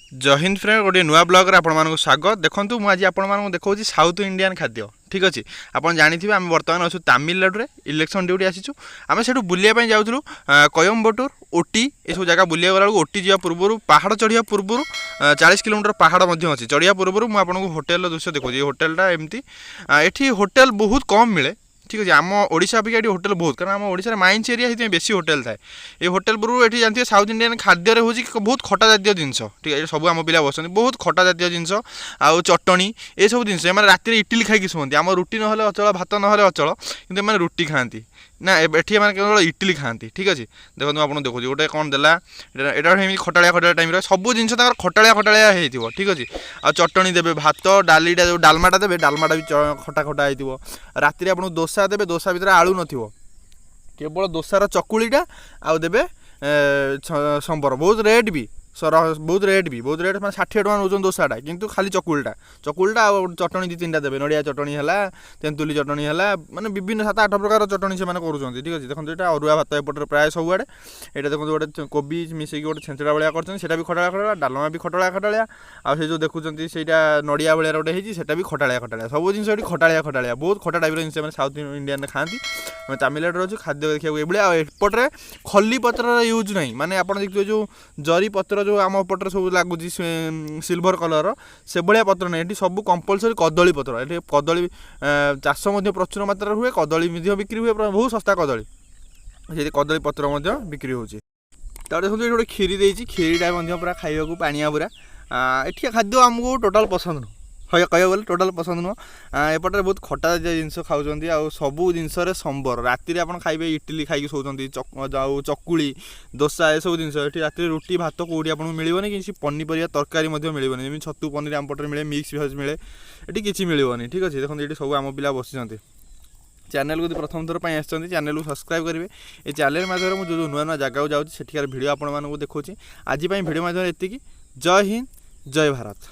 ଜୟ Hind friend, ଗୋଟିଏ ନୂଆ ବ୍ଲଗ୍ରେ ଆପଣମାନଙ୍କୁ ସ୍ୱାଗତ। ଦେଖନ୍ତୁ, ମୁଁ ଆଜି ଆପଣମାନଙ୍କୁ ଦେଖାଉଛି ସାଉଥ୍ ଇଣ୍ଡିଆନ୍ ଖାଦ୍ୟ। ଠିକ୍ ଅଛି, ଆପଣ ଜାଣିଥିବେ, ଆମେ ବର୍ତ୍ତମାନ ଅଛୁ ତାମିଲନାଡ଼ୁରେ, ଇଲେକ୍ସନ୍ ଡ୍ୟୁଟି ଆସିଛୁ। ଆମେ ସେଠୁ ବୁଲିବା ପାଇଁ ଯାଉଥିଲୁ କୟମ୍ବଟୁର, ଓଟି, ଏସବୁ ଜାଗା ବୁଲିବାକୁ ଗଲାବେଳକୁ, ଓଟି ଯିବା ପୂର୍ବରୁ, ପାହାଡ଼ ଚଢ଼ିବା ପୂର୍ବରୁ, 40 କିଲୋମିଟର ପାହାଡ଼ ମଧ୍ୟ ଅଛି, ଚଢ଼ିବା ପୂର୍ବରୁ ମୁଁ ଆପଣଙ୍କୁ ହୋଟେଲର ଦୃଶ୍ୟ ଦେଖାଉଛି। ଏ ହୋଟେଲଟା ଏମିତି। ଏଠି ହୋଟେଲ ବହୁତ କମ୍ ମିଳେ। ଠିକ୍ ଅଛି, ଆମ ଓଡ଼ିଶା ଅପେକ୍ଷା ଏଠି ହୋଟେଲ ବହୁତ, କାରଣ ଆମ ଓଡ଼ିଶାରେ ମାଇନ୍ସ ଏରିଆ, ସେଥିପାଇଁ ବେଶୀ ହୋଟେଲ ଥାଏ। ଏ ହୋଟେଲ ପୂର୍ବରୁ ଏଠି ଜାଣିଥିବେ, ସାଉଥ୍ ଇଣ୍ଡିଆନ୍ ଖାଦ୍ୟରେ ହେଉଛି ବହୁତ ଖଟା ଜାତୀୟ ଜିନିଷ। ଠିକ୍, ଏଠି ସବୁ ଆମ ପିଲା ବସନ୍ତି। ବହୁତ ଖଟା ଜାତୀୟ ଜିନିଷ ଆଉ ଚଟଣି, ଏସବୁ ଜିନିଷ। ଏମାନେ ରାତିରେ ଇଟିଲି ଖାଇକି ଶୁଅନ୍ତି। ଆମ ରୁଟି ନହେଲେ ଅଚଳ, ଭାତ ନହେଲେ ଅଚଳ, କିନ୍ତୁ ଏମାନେ ରୁଟି ଖାଆନ୍ତି ନା, ଏଠି ଏମାନେ କେବଳ ଇଟିଲି ଖାଆନ୍ତି। ଠିକ୍ ଅଛି, ଦେଖନ୍ତୁ, ମୁଁ ଆପଣଙ୍କୁ ଦେଖୁଛି ଗୋଟେ କ'ଣ ଦେଲା। ଏଇଟା ଗୋଟେ ଏମିତି ଖଟାଳିଆ ଖଟାଳିଆ ଟାଇପ୍ର, ସବୁ ଜିନିଷ ତାଙ୍କର ଖଟାଳିଆ ଖଟାଳିଆ ହେଇଥିବ। ଠିକ୍ ଅଛି, ଆଉ ଚଟଣି ଦେବେ, ଭାତ ଡାଲିଟା, ଯେଉଁ ଡାଲମାଟା ଦେବେ, ଡାଲମାଟା ବି ଖଟା ଖଟା ହେଇଥିବ। ରାତିରେ ଆପଣଙ୍କୁ ଦୋସା ଦେବେ, ଦୋସା ଭିତରେ ଆଳୁ ନଥିବ, କେବଳ ଦୋସାର ଚକୁଳିଟା, ଆଉ ଦେବେ ସମ୍ବର। ବହୁତ ରେଟ୍ ବି ସର, ବହୁତ ରେଟ୍ ବି, ବହୁତ ରେଟ୍, ମାନେ 60 ଟଙ୍କା ନେଉଛନ୍ତି ଦୋସାଟା, କିନ୍ତୁ ଖାଲି ଚକୁଳିଟା, ଚକୁଳିଟା ଆଉ ଚଟଣି ଦୁଇ ତିନିଟା ଦେବେ। ନଡ଼ିଆ ଚଟଣି ହେଲା, ତେନ୍ତୁଲି ଚଟଣି ହେଲା, ମାନେ ବିଭିନ୍ନ ସାତ ଆଠ ପ୍ରକାର ଚଟଣି ସେମାନେ କରୁଛନ୍ତି। ଠିକ୍ ଅଛି, ଦେଖନ୍ତୁ, ଏଇଟା ଅରୁଆ ଭାତ ଏପଟରେ ପ୍ରାୟ ସବୁଆଡ଼େ। ଏଇଟା ଦେଖନ୍ତୁ, ଗୋଟେ କୋବି ମିଶେଇକି ଗୋଟେ ଛେଞ୍ଚଡ଼ା ଭଳିଆ କରିଛନ୍ତି, ସେଇଟା ବି ଖଟାଳିଆ ଖଟାଳିଆ। ଡାଲମା ବି ଖଟାଳିଆ ଖଟାଳିଆ। ଆଉ ସେ ଯେଉଁ ଦେଖୁଛନ୍ତି, ସେଇଟା ନଡ଼ିଆ ଭଳିଆ ଗୋଟେ ହେଇଛି, ସେଇଟା ବି ଖଟାଳିଆ ଖଟାଳିଆ। ସବୁ ଜିନିଷ ଏଠି ଖଟାଳିଆ ଖଟାଳିଆ, ବହୁତ ଖଟା ଟାଇପ୍ର ଜିନିଷ ଏମାନେ ସାଉଥ୍ ଇଣ୍ଡିଆନରେ ଖାଆନ୍ତି। ଆମେ ତାମିଲନାଡ଼ୁରେ ଅଛୁ, ଖାଦ୍ୟ ଦେଖିବାକୁ ଏଇଭଳିଆ। ଆଉ ଏପଟରେ ଖଲି ପତ୍ରର ୟୁଜ୍ ନାହିଁ। ମାନେ ଆପଣ ଦେଖିଥିବେ, ଯେଉଁ ଜରି ପତ୍ର ଯେଉଁ ଆମ ପଟରେ ସବୁ ଲାଗୁଛି ସିଲଭର କଲର୍ର, ସେଭଳିଆ ପତ୍ର ନାହିଁ ଏଠି। ସବୁ କମ୍ପଲସରି କଦଳୀ ପତ୍ର। ଏଠି କଦଳୀ ଚାଷ ମଧ୍ୟ ପ୍ରଚୁର ମାତ୍ରାରେ ହୁଏ, କଦଳୀ ମଧ୍ୟ ବିକ୍ରି ହୁଏ, ବହୁତ ଶସ୍ତା କଦଳୀ। ସେଠି କଦଳୀ ପତ୍ର ମଧ୍ୟ ବିକ୍ରି ହେଉଛି। ତାପରେ ଦେଖନ୍ତୁ, ଏଠି ଗୋଟେ କ୍ଷୀରି ଦେଇଛି। କ୍ଷୀରିଟା ମଧ୍ୟ ପୁରା ଖାଇବାକୁ ପାଣିଆ ପୁରା। ଏଠିକା ଖାଦ୍ୟ ଆମକୁ ଟୋଟାଲ୍ ପସନ୍ଦ ନୁହଁ, କହିବାକୁ ଗଲେ ଟୋଟାଲ୍ ପସନ୍ଦ ନୁହଁ। ଏପଟରେ ବହୁତ ଖଟା ଜାତୀୟ ଜିନିଷ ଖାଉଛନ୍ତି ଆଉ ସବୁ ଜିନିଷରେ ସମ୍ବର। ରାତିରେ ଆପଣ ଖାଇବେ, ଇଟିଲି ଖାଇକି ଶୋଉଛନ୍ତି, ଆଉ ଚକୁଳି, ଦୋସା, ଏସବୁ ଜିନିଷ। ଏଠି ରାତିରେ ରୁଟି ଭାତ କେଉଁଠି ଆପଣଙ୍କୁ ମିଳିବନି। କିଛି ପନିପରିବା ତରକାରୀ ମଧ୍ୟ ମିଳିବନି। ଯେମିତି ଛତୁ ପନିର ଆମ ପଟରେ ମିଳେ, ମିକ୍ସ ଭେଜ୍ ମିଳେ, ଏଠି କିଛି ମିଳିବନି। ଠିକ୍ ଅଛି, ଦେଖନ୍ତୁ, ଏଠି ସବୁ ଆମ ପିଲା ବସିଛନ୍ତି। ଚ୍ୟାନେଲକୁ ଯଦି ପ୍ରଥମ ଥର ପାଇଁ ଆସିଛନ୍ତି, ଚ୍ୟାନେଲକୁ ସବସ୍କ୍ରାଇବ୍ କରିବେ। ଏ ଚ୍ୟାନେଲ ମାଧ୍ୟମରେ ମୁଁ ଯେଉଁ ଯେଉଁ ନୂଆ ନୂଆ ଜାଗାକୁ ଯାଉଛି, ସେଠିକାର ଭିଡ଼ିଓ ଆପଣମାନଙ୍କୁ ଦେଖାଉଛି। ଆଜି ପାଇଁ ଭିଡ଼ିଓ ମାଧ୍ୟମରେ ଏତିକି। ଜୟ ହିନ୍ଦ, ଜୟ ଭାରତ।